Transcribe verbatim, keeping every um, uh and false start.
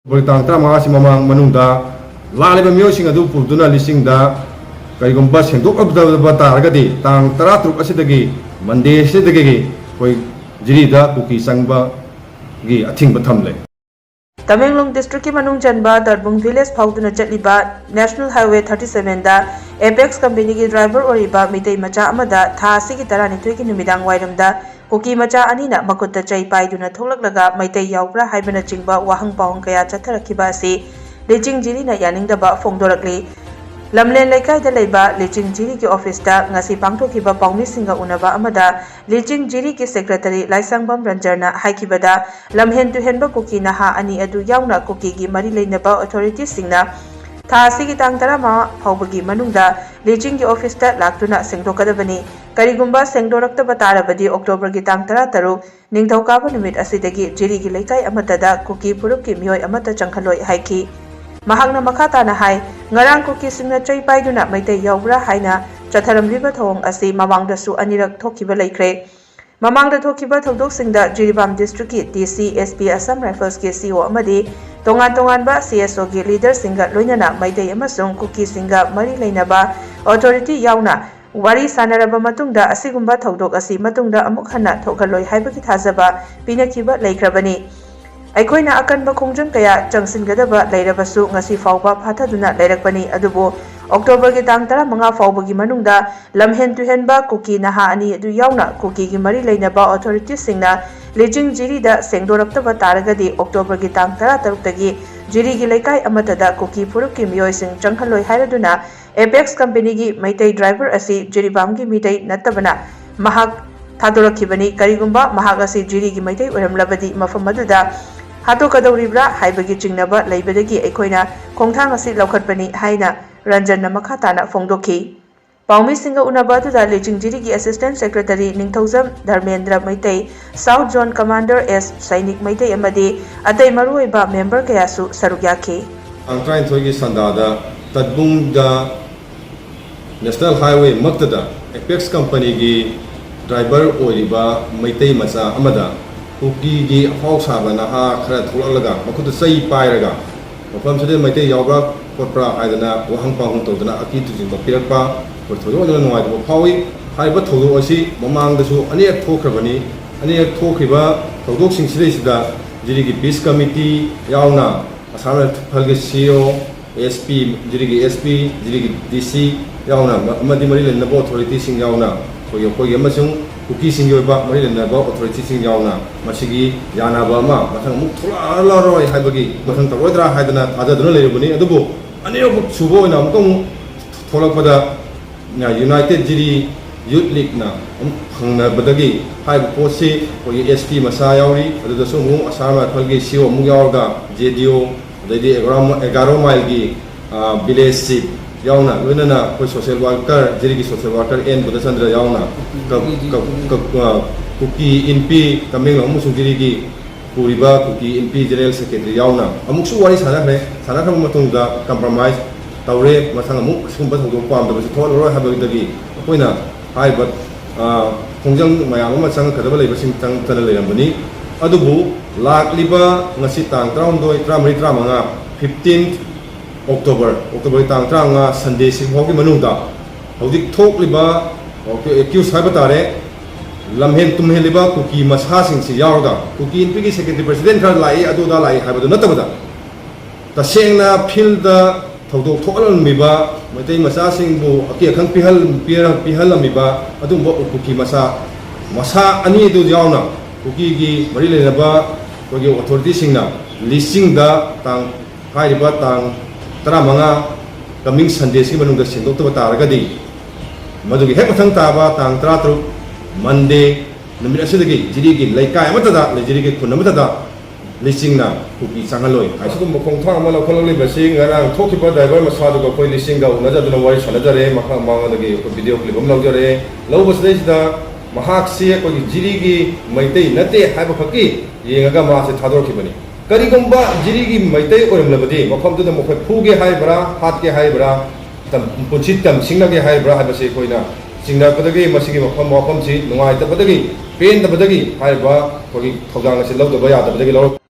October ꯇꯥꯡ ꯇꯔꯥꯃꯉꯥꯁꯤ ꯃꯃꯥꯡ ꯃꯅꯨꯡꯗ ꯂꯥꯛꯂꯤꯕ ꯃꯤꯑꯣꯏꯁꯤꯡ ꯑꯗꯨ ꯄꯨꯗꯨꯅ ꯂꯤꯁꯤꯡꯗ ꯀꯔꯤꯒꯨꯝꯕ ꯁꯦꯡꯗꯣꯛꯂꯛꯇꯕ ꯇꯥꯔꯒꯗꯤ, ꯇꯥꯡ ꯇꯔꯥꯇꯔꯨꯛ ꯑꯁꯤꯗꯒꯤ, ꯃꯟꯗꯦ ꯑꯁꯤꯗꯒꯤ, ꯑꯩꯈꯣꯏ ꯖꯤꯔꯤꯗ ꯀꯨꯀꯤ ꯆꯪꯕꯒꯤ ꯑꯊꯤꯡꯕ ꯊꯝꯂꯦ꯫ ꯇꯃꯦꯡꯂꯣꯡ ꯗꯤꯁꯇ꯭ꯔꯤꯛꯀꯤ ꯃꯅꯨꯡ ꯆꯟꯕ ꯇꯔꯕꯨꯡ ꯚꯤꯂꯦꯖ ꯐꯥꯎꯗꯨꯅ ꯆꯠꯂꯤꯕ ꯅꯦꯁꯅꯦꯜ ꯍꯥꯏꯋꯦ ꯊꯥꯔꯇꯤ ꯁꯚꯦꯟꯗ ꯑꯦꯄꯦꯛꯁ ꯀꯝꯄꯦꯅꯤꯒꯤ ꯗ꯭ꯔꯥꯏꯚꯔ ꯑꯣꯏꯔꯤꯕ ꯃꯤꯇꯩ ꯃꯆꯥ ꯑꯃꯗ ꯊꯥ ꯑꯁꯤꯒꯤ ꯇꯔꯥꯅꯤꯊꯣꯏꯒꯤ ꯅꯨꯃꯤꯗꯥꯡ ꯋꯥꯏꯔꯝꯗ ꯀꯨꯀꯤ ꯃꯆꯥ ꯑꯅꯤꯅ ꯃꯈꯨꯠꯇ ꯆꯩ ꯄꯥꯏꯗꯨꯅ ꯊꯣꯛꯂꯛꯂꯒ ꯃꯩꯇꯩ ꯌꯥꯎꯕ꯭ꯔꯥ ꯍꯥꯏꯕꯅꯆꯤꯡꯕ ꯋꯥꯍꯪ ꯄꯥꯎꯍꯪ ꯀꯌꯥ ꯆꯠꯊꯔꯛꯈꯤꯕ ꯑꯁꯤ ꯂꯤꯆꯤꯡ ꯖꯤꯔꯤꯅ ꯌꯥꯅꯤꯡꯗꯕ ꯐꯣꯡꯗꯣꯔꯛꯂꯤ꯫ ꯂꯝꯂꯦꯟ ꯂꯩꯀꯥꯏꯗ ꯂꯩꯕ ꯂꯤꯆꯤꯡ ꯖꯤꯔꯤꯒꯤ ꯑꯣꯐꯤꯁꯇ ꯉꯁꯤ ꯄꯥꯡꯊꯣꯛꯈꯤꯕ ꯄꯥꯎꯃꯤꯁꯤꯡꯒ ꯎꯅꯕ ꯑꯃꯗ ꯂꯤꯆꯤꯡ ꯖꯤꯔꯤꯒꯤ ꯁꯦꯀ꯭ꯔꯦꯇꯔꯤ ꯂꯥꯏꯁꯪꯕꯝ ꯔꯟꯖꯔꯅ ꯍꯥꯏꯈꯤꯕꯗ, ꯂꯝꯍꯦꯟ ꯇꯨꯍꯦꯟꯕ ꯀꯨꯀꯤ ꯅꯍꯥ ꯑꯅꯤ ꯑꯗꯨ ꯌꯥꯎꯅ ꯀꯨꯀꯤꯒꯤ ꯃꯔꯤ ꯂꯩꯅꯕ ꯑꯣꯊꯣꯔꯤꯇꯤꯁꯤꯡꯅ ꯊꯥ ꯑꯁꯤꯒꯤ ꯇꯥꯡ ꯇꯔꯥꯃꯉꯥ ꯐꯥꯎꯕꯒꯤ ꯃꯅꯨꯡꯗ ꯂꯤꯆꯤꯡꯒꯤ ꯑꯣꯐꯤꯁꯇ ꯂꯥꯛꯇꯨꯅ ꯁꯦꯡꯗꯣꯛꯀꯗꯕꯅꯤ꯫ ꯀꯔꯤꯒꯨꯝꯕ ꯁꯦꯡꯗꯣꯔꯛꯇꯕ ꯇꯥꯔꯕꯗꯤ ꯑꯣꯛꯇꯣꯕꯔꯒꯤ ꯇꯥꯡ ꯇꯔꯥꯇꯔꯨꯛ ꯅꯤꯡꯊꯧꯀꯥꯕ ꯅꯨꯃꯤꯠ ꯑꯁꯤꯗꯒꯤ ꯖꯤꯔꯤꯒꯤ ꯂꯩꯀꯥꯏ ꯑꯃꯠꯇꯗ ꯀꯨꯀꯤ ꯐꯨꯔꯨꯞꯀꯤ ꯃꯤꯑꯣꯏ ꯑꯃꯠꯇ ꯆꯪꯍꯜꯂꯣꯏ ꯍꯥꯏꯈꯤ꯫ ꯃꯍꯥꯛꯅ ꯃꯈꯥ ꯇꯥꯅ ꯍꯥꯏ, ꯉꯔꯥꯡ ꯀꯨꯀꯤꯁꯤꯡꯅ ꯆꯩ ꯄꯥꯏꯗꯨꯅ ꯃꯩꯇꯩ ꯌꯥꯎꯕ꯭ꯔꯥ ꯍꯥꯏꯅ ꯆꯠꯊꯔꯝꯂꯤꯕ ꯊꯧꯑꯣꯡ ꯑꯁꯤ ꯃꯃꯥꯡꯗꯁꯨ ꯑꯅꯤꯔꯛ ꯊꯣꯛꯈꯤꯕ ꯂꯩꯈ꯭ꯔꯦ꯫ ꯃꯃꯥꯡꯗ ꯊꯣꯛꯈꯤꯕ ꯊꯧꯗꯣꯛꯁꯤꯡꯗ ꯖꯤꯔꯤꯕꯥꯝ ꯗꯤꯁꯇ꯭ꯔꯤꯛꯀꯤ ꯗꯤ ꯁꯤ, ꯑꯦꯁ ꯄꯤ, ꯑꯁꯥꯝ ꯔꯥꯏꯐꯜꯁꯀꯤ ꯁꯤ ꯏ ꯑꯣ ꯑꯃꯗꯤ ꯇꯣꯉꯥꯟ ꯇꯣꯉꯥꯟꯕ ꯁꯤ ꯑꯦꯁ ꯑꯣꯒꯤ ꯂꯤꯗꯔꯁꯤꯡꯒ ꯂꯣꯏꯅꯅ ꯃꯩꯇꯩ ꯑꯃꯁꯨꯡ ꯀꯨꯀꯤꯁꯤꯡꯒ ꯃꯔꯤ ꯂꯩꯅꯕ ꯑꯣꯊꯣꯔꯤꯇꯤ ꯌꯥꯎꯅ ꯋꯥꯔꯤ ꯁꯥꯅꯔꯕ ꯃꯇꯨꯡꯗ ꯑꯁꯤꯒꯨꯝꯕ ꯊꯧꯗꯣꯛ ꯑꯁꯤ ꯃꯇꯨꯡꯗ ꯑꯃꯨꯛ ꯍꯟꯅ ꯊꯣꯛꯍꯜꯂꯣꯏ ꯍꯥꯏꯕꯒꯤ ꯊꯥꯖꯕ ꯄꯤꯅꯈꯤꯕ ꯂꯩꯈ꯭ꯔꯕꯅꯤ꯫ ꯑꯩꯈꯣꯏꯅ ꯑꯀꯟꯕ ꯈꯣꯡꯖꯪ ꯀꯌꯥ ꯆꯪꯁꯤꯟꯒꯗꯕ ꯂꯩꯔꯕꯁꯨ ꯉꯁꯤ ꯐꯥꯎꯕ ꯐꯥꯊꯗꯨꯅ ꯂꯩꯔꯛꯄꯅꯤ, ꯑꯗꯨꯕꯨ ꯑꯣꯛꯇꯣꯕꯔꯒꯤ ꯇꯥꯡ ꯇꯔꯥꯃꯉꯥ ꯐꯥꯎꯕꯒꯤ ꯃꯅꯨꯡꯗ ꯂꯝꯍꯦꯟ ꯇꯨꯍꯦꯟꯕ ꯀꯨꯀꯤ ꯅꯍꯥ ꯑꯅꯤ ꯑꯗꯨ ꯌꯥꯎꯅ ꯀꯨꯀꯤꯒꯤ ꯃꯔꯤ ꯂꯩꯅꯕ ꯑꯣꯊꯣꯔꯤꯇꯤꯁꯤꯡꯅ ꯂꯤꯆꯤꯡ ꯖꯤꯔꯤꯗ ꯁꯦꯡꯗꯣꯔꯛꯇꯕ ꯇꯥꯔꯒꯗꯤ ꯑꯣꯛꯇꯣꯕꯔꯒꯤ ꯇꯥꯡ ꯇꯔꯥꯇꯔꯨꯛꯇꯒꯤ ꯖꯤꯔꯤꯒꯤ ꯂꯩꯀꯥꯏ ꯑꯃꯠꯇꯗ ꯀꯨꯀꯤ ꯐꯨꯔꯨꯞꯀꯤ ꯃꯤꯑꯣꯏꯁꯤꯡ ꯆꯪꯍꯜꯂꯣꯏ ꯍꯥꯏꯔꯗꯨꯅ ꯑꯦꯄꯦꯛꯁ ꯀꯝꯄꯦꯅꯤꯒꯤ ꯃꯩꯇꯩ ꯗ꯭ꯔꯥꯏꯚꯔ ꯑꯁꯤ ꯖꯤꯔꯤꯕꯥꯝꯒꯤ ꯃꯤꯇꯩ ꯅꯠꯇꯕꯅ ꯃꯍꯥꯛ ꯊꯥꯗꯣꯔꯛꯈꯤꯕꯅꯤ꯫ ꯀꯔꯤꯒꯨꯝꯕ ꯃꯍꯥꯛ ꯑꯁꯤ ꯖꯤꯔꯤꯒꯤ ꯃꯩꯇꯩ ꯑꯣꯏꯔꯝꯂꯕꯗꯤ ꯃꯐꯝ ꯑꯗꯨꯗ ꯍꯥꯠꯇꯣꯛꯀꯗꯧꯔꯤꯕ꯭ꯔꯥ ꯍꯥꯏꯕꯒꯤ ꯆꯤꯡꯅꯕ ꯂꯩꯕꯗꯒꯤ ꯑꯩꯈꯣꯏꯅ ꯈꯣꯡꯊꯥꯡ ꯑꯁꯤ ꯂꯧꯈꯠꯄꯅꯤ ꯍꯥꯏꯅ ꯔꯟꯖꯟꯅ ꯃꯈꯥ ꯇꯥꯅ ꯐꯣꯡꯗꯣꯛꯈꯤ꯫ ꯄꯥꯎꯃꯤꯁꯤꯡꯒ ꯎꯅꯕ ꯑꯗꯨꯗ ꯂꯤꯆꯤꯡ ꯖꯤꯔꯤꯒꯤ ꯑꯦꯁꯤꯁꯇꯦꯟ ꯁꯦꯀ꯭ꯔꯦꯇꯔꯤ ꯅꯤꯡꯊꯧꯖꯝ Dharmendra Meitei, south zone commander ꯑꯦꯁ ꯁꯩꯅꯤꯛ ꯃꯩꯇꯩ ꯑꯃꯗꯤ ꯑꯇꯩ ꯃꯔꯨꯑꯣꯏꯕ ꯃꯦꯝꯕꯔ ꯀꯌꯥꯁꯨ ꯁꯔꯨꯛ ꯌꯥꯈꯤ꯫ ꯇꯥꯡ ꯇꯔꯥꯅꯤꯊꯣꯏꯒꯤ ꯁꯟꯗꯥꯗ ꯇꯠꯕꯨꯡꯗ ꯅꯦꯁꯅꯦꯜ ꯍꯥꯏꯋꯦ ꯃꯛꯇꯗ ꯑꯦꯄꯦꯛꯁ ꯀꯝꯄꯅꯤꯒꯤ ꯗ꯭ꯔꯥꯏꯚꯔ ꯑꯣꯏꯔꯤꯕ ꯃꯩꯇꯩ ꯃꯆꯥ ꯑꯃꯗ ꯀꯨꯀꯤꯒꯤ ꯑꯐꯥꯎ ꯁꯥꯕ ꯅꯍꯥ ꯈꯔ ꯊꯣꯛꯂꯛꯂꯒ ꯃꯈꯨꯠꯇ ꯆꯩ ꯄꯥꯏꯔꯒ ꯃꯐꯝꯁꯤꯗ ꯃꯩꯇꯩ ꯌꯥꯎꯕ꯭ꯔꯥ ꯈꯣꯠꯄ꯭ꯔꯥ ꯍꯥꯏꯗꯅ ꯋꯥꯍꯪ ꯄꯥꯎꯍꯪ ꯇꯧꯗꯅ ꯑꯀꯤ ꯇꯨꯖꯤꯡꯕ ꯄꯤꯔꯛꯄ ꯑꯩꯈꯣꯏ ꯊꯣꯏꯗꯣꯛꯅ ꯅꯨꯡꯉꯥꯏꯇꯕ ꯐꯥꯎꯏ꯫ ꯍꯥꯏꯔꯤꯕ ꯊꯧꯗꯣꯛ ꯑꯁꯤ ꯃꯃꯥꯡꯗꯁꯨ ꯑꯅꯤꯔꯛ ꯊꯣꯛꯈ꯭ꯔꯕꯅꯤ꯫ ꯑꯅꯤꯔꯛ ꯊꯣꯛꯈꯤꯕ ꯊꯧꯗꯣꯛꯁꯤꯡꯁꯤꯗꯩꯁꯤꯗ ꯖꯤꯔꯤꯒꯤ ꯄꯤꯁ ꯀꯃꯤꯇꯤ ꯌꯥꯎꯅ ꯑꯁꯥꯝ ꯔꯥꯏꯐꯜꯒꯤ ꯁꯤ ꯑꯣ, ꯑꯦꯁ ꯄꯤ, ꯖꯤꯔꯤꯒꯤ ꯑꯦꯁ ꯄꯤ, ꯖꯤꯔꯤꯒꯤ ꯗꯤ ꯁꯤ ꯌꯥꯎꯅ ꯑꯃꯗꯤ ꯃꯔꯤ ꯂꯩꯅꯕ ꯑꯣꯊꯣꯔꯤꯇꯤꯁꯤꯡ ꯌꯥꯎꯅ ꯑꯩꯈꯣꯏꯒꯤ ꯑꯩꯈꯣꯏꯒꯤ ꯑꯃꯁꯨꯡ ꯀꯨꯀꯤꯁꯤꯡꯒꯤ ꯑꯣꯏꯕ ꯃꯔꯤ ꯂꯩꯅꯕ ꯑꯣꯊꯣꯔꯤꯇꯤꯁꯤꯡ ꯌꯥꯎꯅ ꯃꯁꯤꯒꯤ ꯌꯥꯅꯕ ꯑꯃ ꯃꯊꯪ ꯑꯃꯨꯛ ꯊꯣꯛꯂꯛꯑꯔꯣꯏ ꯍꯥꯏꯕꯒꯤ, ꯃꯊꯪ ꯇꯧꯔꯣꯏꯗ꯭ꯔꯥ ꯍꯥꯏꯗꯅ ꯊꯥꯖꯗꯨꯅ ꯂꯩꯔꯨꯕꯅꯤ꯫ ꯑꯗꯨꯕꯨ ꯑꯅꯤꯔꯛ ꯁꯨꯕ ꯑꯣꯏꯅ ꯑꯃꯨꯛꯀ ꯑꯃꯨꯛ ꯊꯣꯛꯂꯛꯄꯗ ꯌꯨꯅꯥꯏꯇꯦꯠ ꯖꯤꯔꯤ ꯌꯨꯠ ꯂꯤꯒꯅ ꯑꯃꯨꯛ ꯐꯪꯅꯕꯗꯒꯤ ꯍꯥꯏꯔꯤꯕ ꯄꯣꯠꯁꯤ ꯑꯩꯈꯣꯏꯒꯤ ꯑꯦꯁ ꯄꯤ ꯃꯆꯥ ꯌꯥꯎꯔꯤ, ꯑꯗꯨꯗꯁꯨ ꯑꯃꯨꯛ ꯑꯁꯥꯝ ꯔꯥꯏꯐꯜꯒꯤ ꯁꯤ ꯑꯣ ꯑꯃꯨꯛ ꯌꯥꯎꯔꯒ ꯖꯦ ꯗꯤ ꯑꯣ, ꯑꯗꯩꯗꯤ ꯑꯦꯒꯥꯔꯣ, ꯑꯦꯒꯥꯔꯣ ꯃꯥꯏꯜꯒꯤ ꯚꯤꯂꯦꯖ ꯆꯤꯐ ꯌꯥꯎꯅ, ꯂꯣꯏꯅꯅ ꯑꯩꯈꯣꯏ ꯁꯣꯁꯦꯜ ꯋꯥꯔꯀꯔ, ꯖꯤꯔꯤꯒꯤ ꯁꯣꯁꯦꯜ ꯋꯥꯔꯀꯔ ꯑꯦꯟ ꯕꯨꯙꯆꯟꯗ꯭ꯔ ꯌꯥꯎꯅ, ꯀ- ꯀ- ꯀ- ꯑ, ꯀꯨꯀꯤ ꯏꯟꯄꯤ, ꯇꯃꯦꯡꯂꯣꯡ ꯑꯃꯁꯨꯡ ꯖꯤꯔꯤꯒꯤ ꯄꯨꯔꯤꯕ ꯀꯨꯀꯤ ꯏꯟꯄꯤ ꯖꯦꯅꯔꯦꯜ ꯁꯦꯀ꯭ꯔꯦꯇꯔꯤ ꯌꯥꯎꯅ ꯑꯃꯨꯛꯁꯨ ꯋꯥꯔꯤ ꯁꯥꯟꯅꯈ꯭ꯔꯦ꯫ ꯁꯥꯟꯅꯈ꯭ꯔꯕ ꯃꯇꯨꯡꯗ ꯀꯝꯄ꯭ꯔꯣꯃꯥꯏꯁ ꯇꯧꯔꯦ꯫ ꯃꯊꯪ ꯑꯃꯨꯛ ꯑꯁꯤꯒꯨꯝꯕ ꯊꯧꯗꯣꯛ ꯄꯥꯝꯗꯕꯁꯤ ꯊꯣꯛꯍꯜꯂꯔꯣꯏ ꯍꯥꯏꯕꯗꯒꯤ ꯑꯩꯈꯣꯏꯅ ꯍꯥꯏꯔꯤꯕ, ꯑ, ꯈꯣꯡꯖꯪ ꯃꯌꯥꯝ ꯑꯃ ꯆꯪꯉꯛꯀꯗꯕ ꯂꯩꯕꯁꯤꯡ ꯆꯪꯗꯅ ꯂꯩꯔꯝꯕꯅꯤ꯫ ꯑꯗꯨꯕꯨ ꯂꯥꯛꯂꯤꯕ ꯉꯁꯤ ꯇꯥꯡ ꯇꯔꯥꯍꯨꯝꯗꯣꯏ, ꯇꯔꯥꯃꯔꯤ, ꯇꯔꯥꯃꯉꯥ, ꯐꯤꯐꯇꯤꯟ ꯑꯣꯛꯇꯣꯕꯔ, ꯑꯣꯛꯇꯣꯕꯔꯒꯤ ꯇꯥꯡ ꯇꯔꯥꯃꯉꯥ ꯁꯟꯗꯦꯁꯤ ꯐꯥꯎꯒꯤ ꯃꯅꯨꯡꯗ ꯍꯧꯖꯤꯛ ꯊꯣꯛꯂꯤꯕ ꯑꯦꯀ꯭ꯌꯨꯁ ꯍꯥꯏꯕ ꯇꯥꯔꯦ, ꯂꯝꯍꯦꯟ ꯇꯨꯝꯍꯦꯜꯂꯤꯕ ꯀꯨꯀꯤ ꯃꯁꯥꯁꯤꯡꯁꯤ ꯌꯥꯎꯔꯒ, ꯀꯨꯀꯤ ꯏꯟꯄꯤꯒꯤ ꯁꯦꯀ꯭ꯔꯦꯇꯔꯤ ꯄ꯭ꯔꯁꯤꯗꯦꯟ ꯈꯔ ꯂꯥꯛꯏ, ꯑꯗꯨ ꯑꯗꯥ ꯂꯥꯛꯏ ꯍꯥꯏꯕꯗꯨ ꯅꯠꯇꯕꯗ, ꯇꯁꯦꯡꯅ ꯐꯤꯜꯗ ꯊꯧꯗꯣꯛ ꯊꯣꯛꯍꯜꯂꯝꯃꯤꯕ, ꯃꯩꯇꯩ ꯃꯆꯥꯁꯤꯡꯕꯨ ꯑꯀꯤ ꯑꯈꯪ ꯄꯤꯍꯜ-, ꯄꯤꯍꯜꯂꯝꯃꯤꯕ ꯑꯗꯨꯒꯨꯝꯕ ꯀꯨꯀꯤ ꯃꯆꯥ, ꯃꯁꯥ ꯑꯅꯤ ꯑꯗꯨ ꯌꯥꯎꯅ ꯀꯨꯀꯤꯒꯤ ꯃꯔꯤ ꯂꯩꯅꯕ ꯑꯩꯈꯣꯏꯒꯤ ꯑꯣꯊꯣꯔꯤꯇꯤꯁꯤꯡꯅ ꯂꯤꯁꯤꯡꯗ ꯇꯥꯡ, ꯍꯥꯏꯔꯤꯕ ꯇꯥꯡ ꯇꯔꯥꯃꯉꯥ, ꯀꯃꯤꯡ ꯁꯟꯗꯦꯁꯤꯒꯤ ꯃꯅꯨꯡꯗ ꯁꯦꯡꯗꯣꯛꯇꯕ ꯇꯥꯔꯒꯗꯤ, ꯃꯗꯨꯒꯤ ꯍꯦꯛ ꯃꯊꯪ ꯇꯥꯕ ꯇꯥꯡ ꯇꯔꯥꯇꯔꯨꯛ, ꯃꯟꯗꯦ ꯅꯨꯃꯤꯠ ꯑꯁꯤꯗꯒꯤ ꯖꯤꯔꯤꯒꯤ ꯂꯩꯀꯥꯏ ꯑꯃꯠꯇꯗ, ꯖꯤꯔꯤꯒꯤ ꯈꯨꯟ ꯑꯃꯠꯇꯗ ꯂꯤꯁꯤꯡꯅ ꯀꯨꯀꯤ ꯆꯪꯍꯜꯂꯣꯏ꯫ ꯑꯁꯤꯒꯨꯝꯕ ꯈꯣꯡꯊꯥꯡ ꯑꯃ ꯂꯧꯈꯠꯂꯛꯂꯤꯕꯁꯤ ꯉꯔꯥꯡ ꯊꯣꯛꯈꯤꯕ ꯗ꯭ꯔꯥꯏꯚꯔ ꯃꯁꯥꯗꯨꯒ ꯑꯩꯈꯣꯏ ꯂꯤꯁꯤꯡꯒ ꯎꯅꯖꯗꯨꯅ ꯋꯥꯔꯤ ꯁꯥꯟꯅꯖꯔꯦ꯫ ꯃꯍꯥꯛ ꯃꯉꯣꯟꯗꯒꯤ ꯑꯩꯈꯣꯏ ꯚꯤꯗꯤꯑꯣ ꯀ꯭ꯂꯤꯞ ꯑꯃ ꯂꯧꯖꯔꯦ꯫ ꯂꯧꯕꯁꯤꯗꯩꯁꯤꯗ ꯃꯍꯥꯛꯁꯤ ꯑꯩꯈꯣꯏꯒꯤ ꯖꯤꯔꯤꯒꯤ ꯃꯩꯇꯩ ꯅꯠꯇꯦ ꯍꯥꯏꯕꯈꯛꯀꯤ ꯌꯦꯡꯉꯒ ꯃꯥꯁꯦ ꯊꯥꯗꯣꯔꯛꯈꯤꯕꯅꯤ꯫ ꯀꯔꯤꯒꯨꯝꯕ ꯖꯤꯔꯤꯒꯤ ꯃꯩꯇꯩ ꯑꯣꯏꯔꯝꯂꯕꯗꯤ ꯃꯐꯝꯗꯨꯗ ꯃꯈꯣꯏ ꯐꯨꯒꯦ ꯍꯥꯏꯕ꯭ꯔꯥ, ꯍꯥꯠꯀꯦ ꯍꯥꯏꯕ꯭ꯔꯥ, ꯇꯝ-, ꯄꯨꯟꯁꯤ ꯇꯝꯁꯤꯡꯅꯒꯦ ꯍꯥꯏꯕ꯭ꯔꯥ ꯍꯥꯏꯕꯁꯤ ꯑꯩꯈꯣꯏꯅ ꯆꯤꯡꯅꯔꯛꯄꯗꯒꯤ ꯃꯁꯤꯒꯤ ꯃꯐꯝ, ꯋꯥꯐꯝꯁꯤ ꯅꯨꯡꯉꯥꯏꯇꯕꯗꯒꯤ, ꯄꯦꯟꯗꯕꯗꯒꯤ ꯍꯥꯏꯔꯤꯕ ꯑꯩꯈꯣꯏꯒꯤ ꯊꯧꯗꯥꯡ ꯑꯁꯤ ꯂꯧꯗꯕ ꯌꯥꯗꯕꯗꯒꯤ ꯂꯧꯔꯛ